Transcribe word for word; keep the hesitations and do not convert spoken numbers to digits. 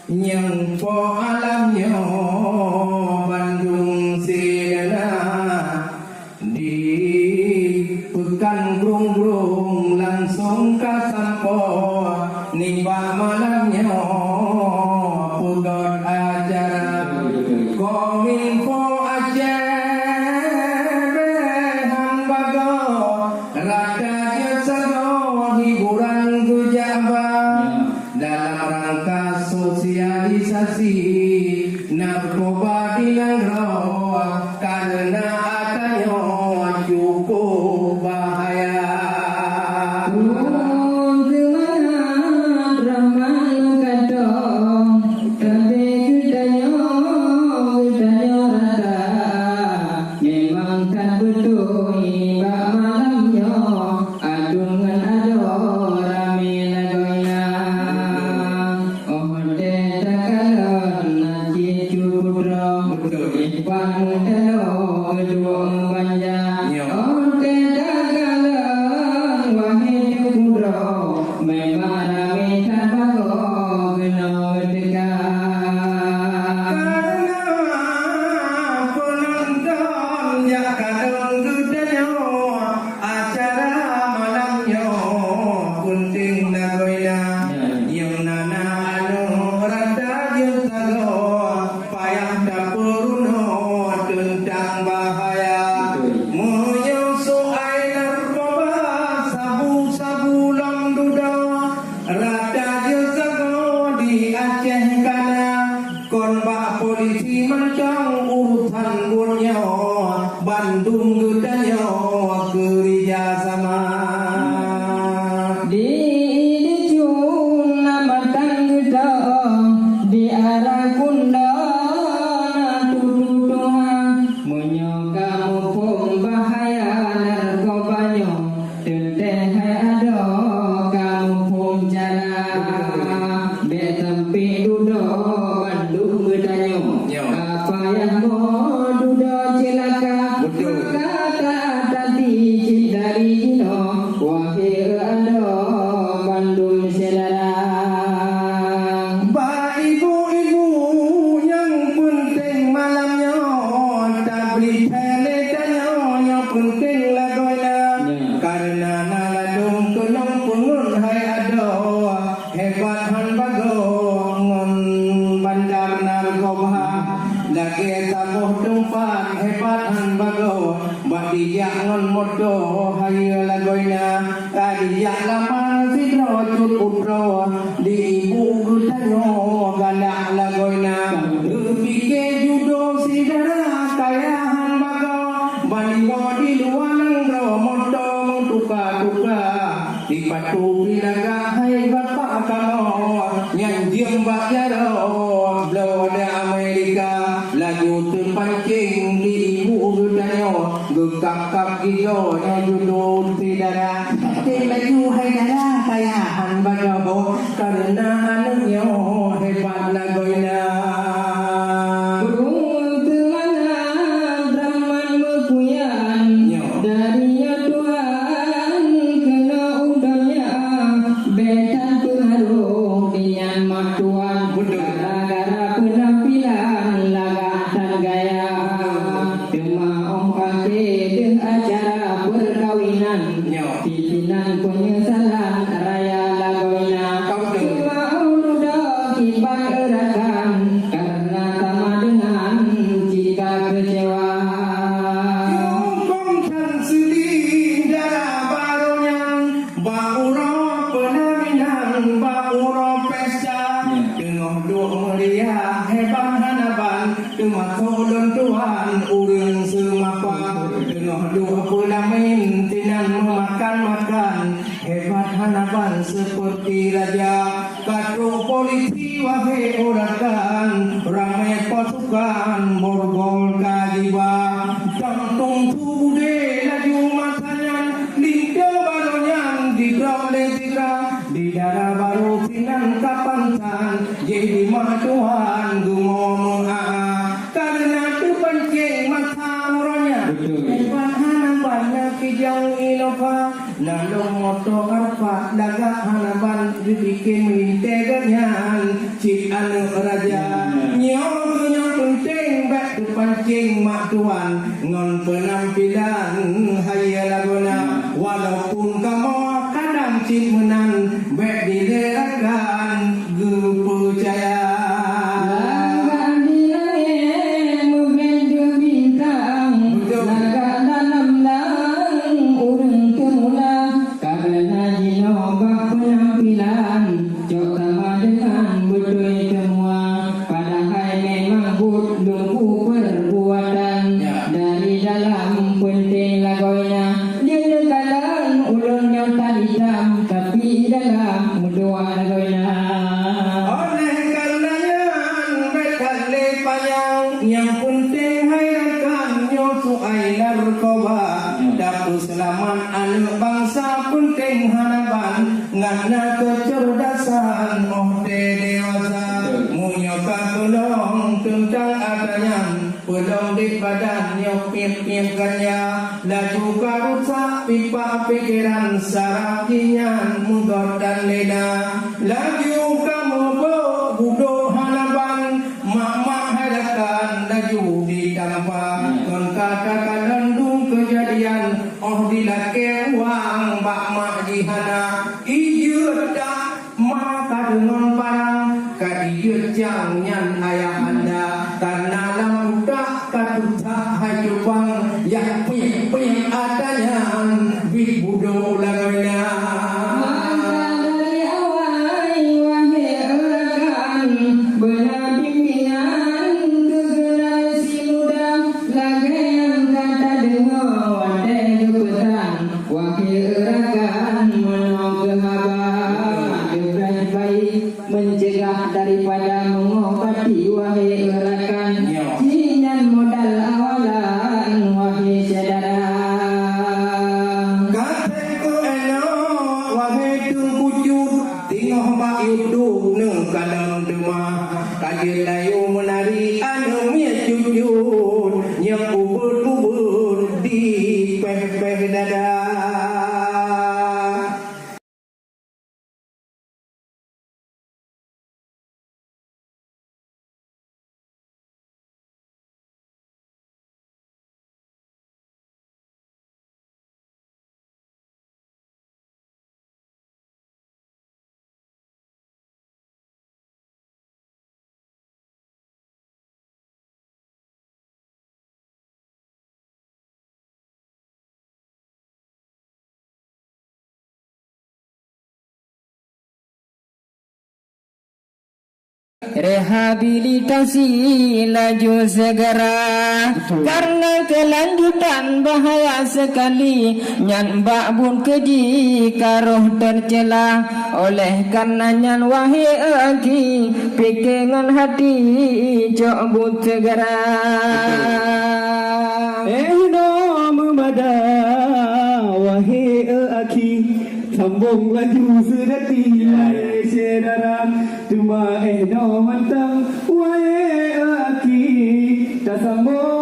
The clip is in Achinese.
Nyang po alam nyoe bandum sineuna di Peukan Grong-grong langsong ka sampoe nibak malam nyoe peugöt acara. Kominfo Aceh beurehan bagoe rata jeuet sagoe hiburan geujak ba. Dalam rangka sosialisasi narkoba di nanggroe, karena atra nyoe cukup bahaya. Ulôn teumangat ramah lôn katong, tapi geutanyoe, geutanyoe rata memang that beutôi bak malam nyoe. Aduen ngon adoe ramé lagoina. Óh watèe takalon na cit cut putroe, beutôi, ipat meutaloe geuduek meubanja. Nyoe. Óh watèe takalon wahé cut putroe, memang ramé that bagoe keunoe teuka. Karena peunonton jak kalon geutanyoe, acara malam nyoe peunteng lagoina. Ya, ya. Nyang na na aneuk rata jeuet sagoe, payah tapeurunoe teuntang bahaya. Betul. Meunyoe soai narkoba, sabu-sabu lom dudoe, rata jeuet sagoe di Aceh kana. Kon bak polisi mantong urusan buet nyoe, bandum geutanyoe keurija sama. Di, di jun na mantong geutanyoe, di arah kunda na tutoe tuha. Meunyoe kamoe phon bahaya narkoba nyoe, teuntèe hai adoe kamoe phon jalan. Bèk sampé dudoe bandum geutanyoe. Nyoe. Ka payah mo dudoe ceulaka. Betul. Maka ta-, tati cit dari jinoe, wahé adoe bandum syedara. Bak ibu-ibu nyang peunteng malam nyoe, tabri thèe lé tanyoe nyang peunteng lagoina. Ya. Karena na ladôm keunong peungon hai adoe, hebat han bagoe ngon bandar narkoba. Lagèe saboh teumpat hebat han bagoe, bak dijak ngon moto hayeue lagoina. Ka dijak lamar sidroe cut putroe, di ibu geutanyoe galak lagoina. Teupike judoe syedara kaya han bagoe, ban iwoe di luwa nanggroe moto meutuka-tuka. Sipatu pih lagak hai bapak kamoe, nyan jeuem bak jaroe bloe di Amerika. Laju teupancéng di ibu geutanyoe, geukab-kab gigoe nyoe judoe syedara. Tem laju hai dara kaya han bagoe, kareuna aneuk nyoe hebat lagoina. Ureueng teumangat Rahman meukuyan, nyoe. Dari nyoe Tuhan keunoe u donya, bèk that peuharôh di nyan mak tuan. Betul. Gara-gara peunampilan lagak that gaya. Teuma óh akhé deuh acara peukawinan, nyoe. Pimpinan peunyesalan raya lagoina. Betul. Teuma óh dudoe kiban eurakan, karena sama dengan jika kecewa. Yukong tan seudeh dara barô nyan, bak uroe peunaminan, bak uroe pesta. Ya. Teungoh duek meuria, hebat hana ban, teumasok lôn tuan ureueng seumapa. Teungoh duek peulamin, sinan meumakan-makan, hebat hana ban seperti raja. Ka trok polisi wahé eurakan, ramé pasukan borgol ka jiba. Tang tung su budé laju masa nyan, linto barô nyan jidrop lé sidroe. Di dara barô sinan ka pansan, jih di mak tuan geumo meu'a-a. Kareuna teupancéng masa uroe nyan, betul. Hebat hana ban na kijang Innova. Na lom moto Alphard lagak hana ban geupike meulintèe gobnyan. Cit aneuk raja, nyoe keuh nyang peunteng bék teupancing mak tuan ngon peunampilan hai lagoena. Walaupun kamoe kadang cit meunan, bék dilerakan geupeucaya. Lagak di langét meugantung bintang, betul, lagak dalam lang ureuëng teumula. Kareuna jinoe bak peunampilan, cok sama deungon beutôi teumua. Padahai memang buet lumpu peubuatan. Ya. Dari dalam peunteng lagoena, jeuet neukalon ulôn nyoe tan itam, tapi dalam meudoa lagoena. Oleh kareuna nyan, bék that lé panyang, nyang peunteng hai rakan nyoe suai narkoba. Ya. Dapeuseulamat aneuk bansa peunteng hana ban, ngat na keuceurdasan óh tée dewasa. Betul. Meunyoe ka keunong teuntang atra nyan, peulom di badan nyoe piep-piep ganja, laju ka rusak pipa pikeran, saraf jih nyan meugot dan lena. Laju ka meubeuk budok hana ban, mak-mak hai rakan laju ditampa. Kon ka takalon dum keujadian, óh dilakée uang bak mak jih hana, ijeuet dak ma ka deungon parang, ka ijeuet cang nyan ayah anda, kareuna lam utak ka tutak hai cubang, jak piek-piek atra nyan bit budok lagoena. Maka dari awai, wahé rakan, beuna bimbingan keu generasi muda, lagée nyang ka tadeungoe watée geupeugah. Wahé rakan, meunoe keuh haba, leubeh baik meucegah daripada meungobati, wahé rakan. Nyoe. Jih nyan modal awalan, wahé syedara. Ka teungku Enok, wahé Teungku Cut, teungoh bak YouTube neukalon teuma. Ka jeuet layue meunari aneuk miet jujur, nyang ubit-ubit dipéh-péh dada. Rehabilitasi laju segera, betul, karena kelanjutan bahaya sekali. Nyan bak buet keji ka roh tercela. Oleh karena nyan, wahé akhi, pike ngon hati, cok buet segera. Betul. Eh, no meumada, wahé akhi, sambong laju seudati, wahé syedara. Teuma eh no mantong, wahé akhi, tasambong.